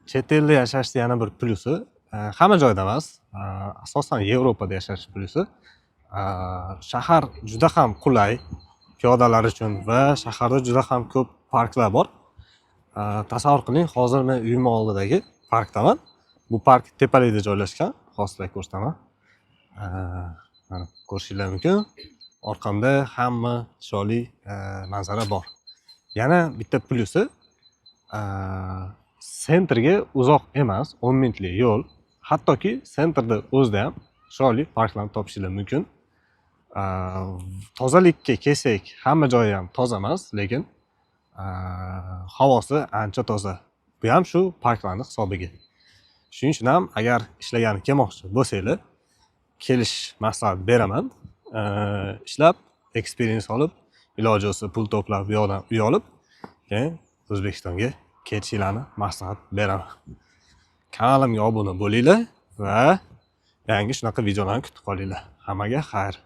Chet elda yashashni yana bir plyusi, hamma joyda emas, asosan Yevropada yashash plyusi, shahar juda ham qulay piyodalar uchun va shaharda juda ham ko'p parklar bor. Tasavvur qiling, hozir men uyim oldidagi parkdaman. Bu park tepalikda joylashgan. Hozir sizlarga ko'rsataman. Mana, ko'rishinglar mumkin. Orqamda hamma chiroyli manzara bor. Yana bitta plyusi, центр ga uzoq emas, 10 minutlik yo'l. Hattoki центр da o'zida ham chiroyli parklarni topishinglar mumkin. Tozalikka kelsak, hamma joyi ham toza emas, lekin havosi ancha toza. Bu ham shu parklarni hisobiga. Shuning uchun ham agar ishlagani kelmoqchi bo'lsanglar, kelish maslahat beraman. Ishlab, experience olib, iloji bo'lsa pul to'plab, bu yoqdan uy olib, keyin O'zbekistonga ketishinglarni maslahat beraman. Kanalimga obuna bo'linglar va yangi shunaqa videolarni kutib qolinglar. Hammaga xayr.